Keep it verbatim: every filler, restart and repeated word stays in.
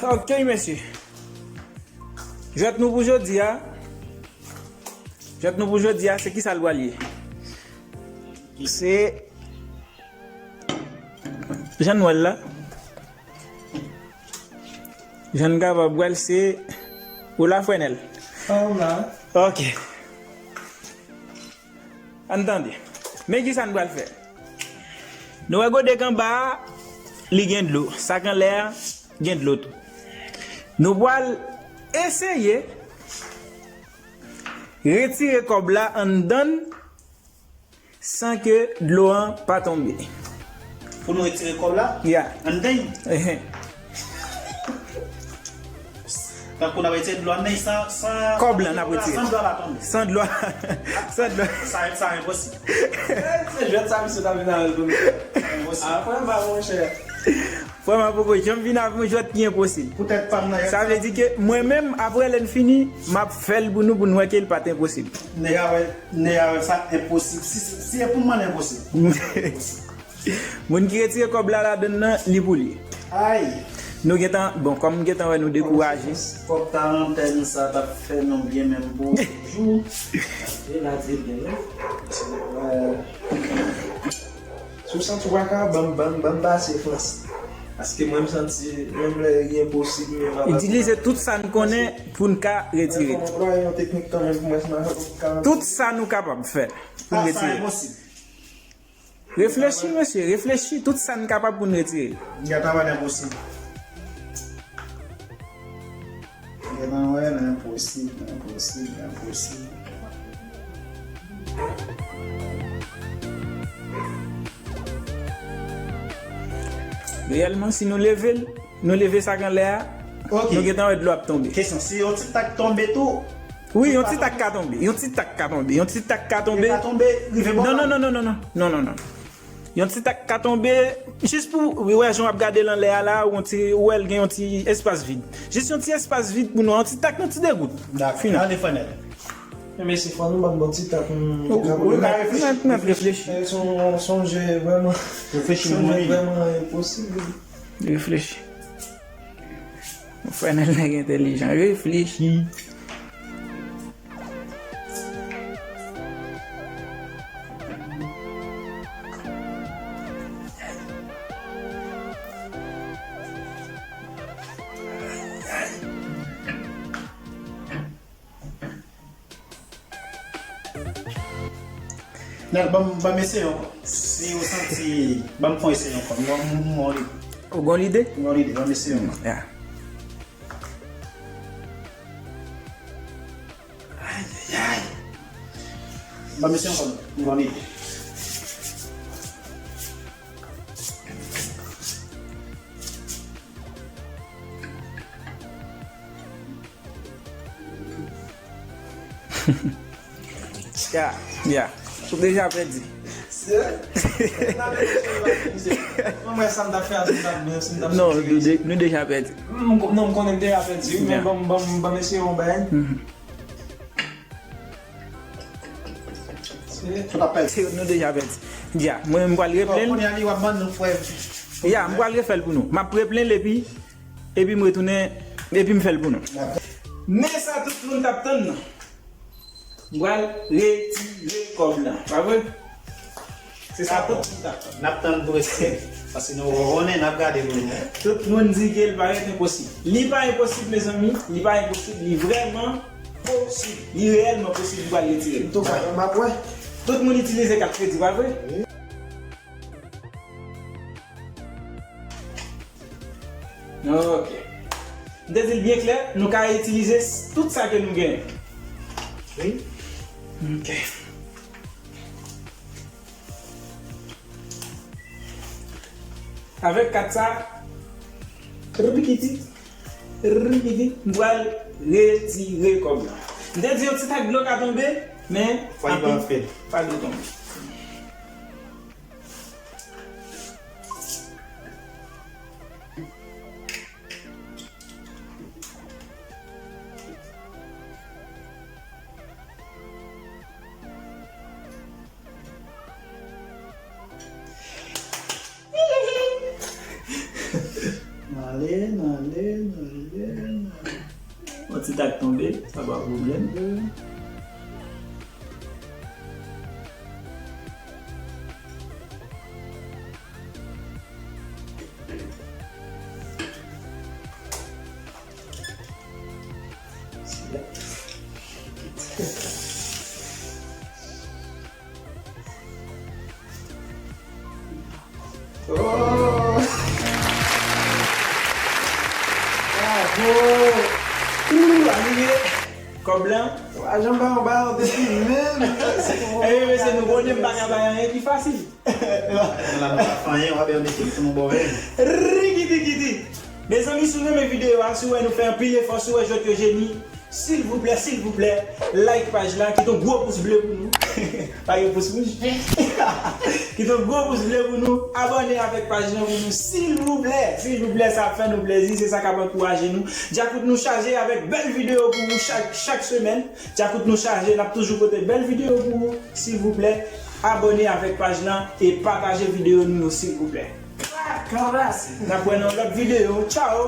Ok, mesye. Jwèt nou pou jodi a. Jwèt nou pou jodi a, se ki sa l pral ye? Se jan n wè l la. Jan n kapab wè l, se ou la, Frenèl? An, m la. Ok. Ann tande. Men ki sa n pral fè. Nou wè gode k anba a, li gen dlo. Sa k anlè a, gen dlo tou. Nou pral eseye retire kòb la anndan l san ke dlo an pa tonbe. Pou nou retire kòb la? Ya. Anndan l? Ehe. Tankou n ap retire dlo anndan l san, san, kòb la n ap retire. San dlo a pa tonbe. San dlo a, san dlo a. Sa, sa enposib. Se jwèt sa misye t ap vin avè l pou nou. Enposib. Apre, m pa monchè. Frè m, poko janm vin avè yon jwèt ki enposib. Poutèt pa m nan. Sa vle di ke mwen menm, apre lè n fini, m ap fè l pou nou, pou n wè ke l pa t enposib. Nèg a wè, nèg a wè sa enposib. Si, si, si e pou mwen, l enposib. Moun ki retire kòb la ladann nan, li pou li. Ay! Nou gentan, bon, kòm m gentan wè nou dekouraje. Kòb talantèn sa t ap fè nou byen menm pou jou. E la di l byen, non? Wè. Si w santi w pa ka, ban m, ban m, ban m pase Frans. Paske mwen, m santi, menm lè li enposib, men m ap itilize tout sa n konnen pou n ka retire. Fò m anplwaye yon teknik kanmenm pou mwen, sinon sa p ap ka. Tout sa nou kapab fè pou n retire. Reflechi, mesye, reflechi tout sa n kapab pou n retire. Gata, pa enposib. Gentan wè, l enposib, l enposib, l enposib. Reyèlman, si nou leve l, nou leve sa k anlè a, ok, nou gentan wè dlo ap tonbe. Kesyon, si yon ti tak tonbe tou? Wi, yon ti tak ka tonbe, yon ti tak ka tonbe, yon ti tak ka tonbe. Li ka tonbe, rive bò. Non, non, non, non, non, non, non, non, non. Yon ti tak ka tonbe, jis pou w wè jan w ap gade l anlè a la, ou yon ti, ou wè l gen yon ti espas vid. Jis yon ti espas vid pou nou, yon ti tak, yon ti degout. Dakò. Fini. Ale, Fanèl. Men mesye, fò nou ban m bon ti tan pou m kapab. Ou, ou, ou ka reflechi. N ap, n ap reflechi. Eh, se yon, se yon jwèt vrèman, reflechi, se yon jwèt vrèman enposib. Reflechi. Fanèl nèg entèlijan. Reflechi. Nèg, ban m, ban m eseye ankò. Si ou santi, ban m fè eseye ankò. M, m, m, m, ou gon lide? M gon lide, ban m eseye ankò. Ya. Ay, ay, ay. Ban m eseye ankò. M gon lide. Ya, ya. Ou deja pèdi. Se, mwen, sa m t ap fè a, si m t ap, si m t ap... Non, nou de-, nou deja pèdi. M, non, m konnen m deja pèdi, wi, men ban m, ban m, ban m eseye yon bagay. Mhm. Se, nou deja pèdi. Ya, mwen, m pral replen l. Kounye a, li w ap ban nou fè. Ya, m pral refè l pou nou. M ap replen l epi epi m retounen, epi m fè l pou nou. Men sa tout moun t ap tann nan. M pral retire kòb la, pa vre? Se sa tout moun t ap tann. N ap tann pou retire. Paske nou konnen n ap gade pou nou. Tout moun di ke l parèt enposib. Li pa enposib, mezanmi. Li pa enposib. Li vrèman posib. Li reyèlman posib pou pral retire. Tout moun itilize kat kredi, pa vre? Ok. M te di l byen klè, nou ka itilize s-, tout sa ke nou genyen. Wi. Ok. Avèk kat sa, ripikiti, ripikiti, m pral retire kòb la. M te di yon ti tak dlo ka tonbe, men fò li pa anpil, fò dlo tonbe. N ale, n ale, n ale, n ale. Yon ti tak tonbe, sa pa pwoblèm. Oh! Bravo! Ooh, anime! Kòb lan? Wa janm ba yon ba depi menm. Ebyen, mesye, nou konnen m pa ka bay anyen ki fasil. Nou la, nou pa fè anyen, w ap bay yon ekip pou nou ba w menm. Rikiti kiti! Mezanmi, si w renmen videyo a, si w wè nou fè anpil efò, si w wè jwèt yo jeni, silvouplè, silvouplè, like paj la, kite yon gwo pous ble pou nou. Pa gen pous wouj. Kite yon gwo pous ble pou nou, abòne avèk paj la pou nou, silvouplè, silvouplè, sa ap fè nou plezi, se sa k ap ankouraje nou. Djakout nou chaje avèk bèl videyo pou ou chak, chak semèn. Djakout nou chaje, n ap toujou pote bèl videyo pou ou, silvouplè, abòne avèk paj la e pataje videyo nou yo, silvouplè. N ap wè nan lòt videyo. Tchao!